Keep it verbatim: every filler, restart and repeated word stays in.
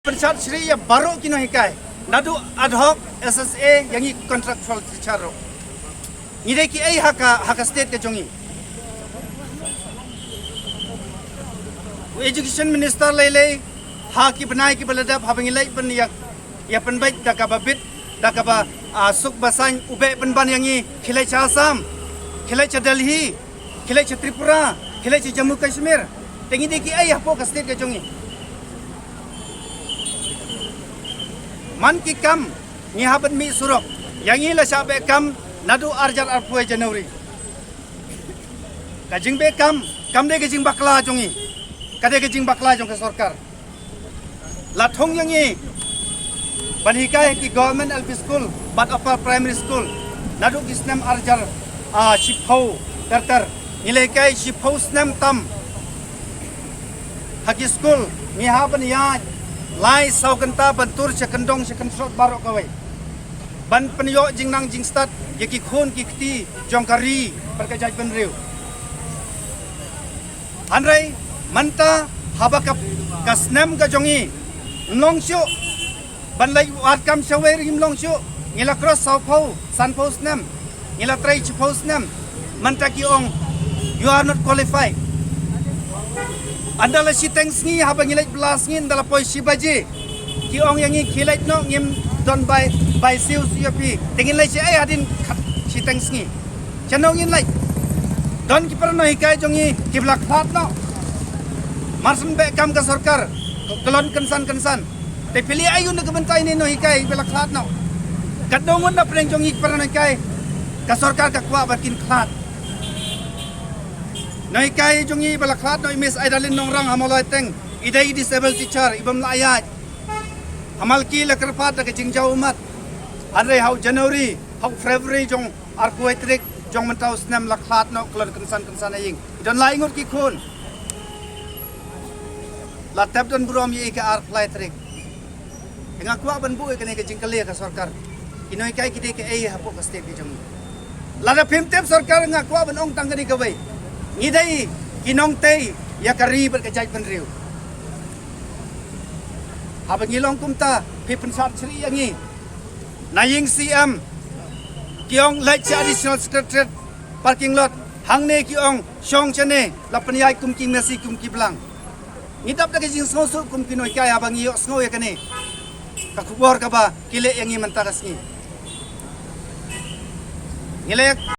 Pynshad shri ïa baroh ki nonghikai, naduh ad hoc, S S A, ïa ngi contractual teacher ruh. Ngi dei ki ei ha ka, ha ka state ka jong ngi. U education minister lei lei, ha ki bnai ki ba la dep, haba ngi leit ban ïa, ïa pynbeit da kaba bit, da kaba, ah, suk ba saiñ, u beh pynban ïa ngi, khie leit sha Assam, khie leit sha Delhi, khie leit sha Tripura, khie leit sha Jammu Kashmir. Te ngi dei ki ei hapoh ka state ka jong ngi. Man ki kam ngi hap ban mih surok. Ïa ngi la shah beh kam naduh arhajar arphew January. Ka jingbeh kam kam dei ka jingbakla jong ngi. Ka dei ka jingbakla jong ka sorkar. La thung ïa ngi ban hikai ha ki government L P school bad upper primary school naduh ki snem arhajar, ah, shiphew ter ter. Ngi la hikai shiphew snem tam. Ha ki school ngi hap ban ïaid lai saw kynta ban tur sha kyndong sha kynshrot baroh kawei, ban pynïoh jingnang jingstad ïa ki khun ki kti jong ka ri bad ka jaitbynriew. Hynrei mynta haba ka, ka snem ka jong ngi ym long shuh, ban leit wad kam shawei ruh ym long shuh. Ngi la cross sawphew, sanphew snem. Ngi la trei shiphew snem. Mynta ki ong, "You are not qualified." Ynda la shiteng sngi, haba ngi leit bylla sngi, ynda la poi shi baje, ki ong ïa ngi, "Khie leit noh, ngim don bai, bai siew siew ïa phi." Te ngin leit shaei hadien khat shiteng sngi? Shano ngin leit? Don ki para nonghikai jong ngi ki ba la khlad noh. Mar shen beh kam ka sorkar, klon kynsan kynsan. Te phi leh aïu na ka bynta ine i nonghikai ba la khlad noh? Katno ngut na pdeng jong ngi ki para nonghikai ka sorkar ka kwah ba kin khlad? Nonghikai jong ngi ba la khlad noh, i Miss Aidalin Nongrang ha Mawlai Teng, i dei i disabled teacher, i bym lah ïaid. Ha Malki la kyrpad da ka jingjaw ummat. Hynrei ha u January, ha u February jong arphew tarik jong mynta u snem la khlad noh, klon kynsan kynsan ha ïing. I don lai ngut ki khun. La tep don burom ïa i ka arphew tarik. Nga kwah ban buh ïa kane ka jingkylli ha ka sorkar. Ki nonghikai ki dei ki ei hapoh ka state ka jong ngi? Lada phim tip sorkar, nga kwah ban ong tang kane kawei. Ngi dei ki nongtei ïa ka ri bad ka jaitbynriew. Haba ngi long kumta, phi pynshad shri ïa ngi. Na ïing C M ki ong leit sha Additional Secretariat parking lot. Hangne ki ong shong shane, la pynïaid kum ki masi kum ki blang. Ngi dap da ka jingsngewsuk kum ki nonghikai haba ngi ïohsngew ïa kane ka khubor kaba ki leh ïa ngi mynta ka sngi. Ngi leh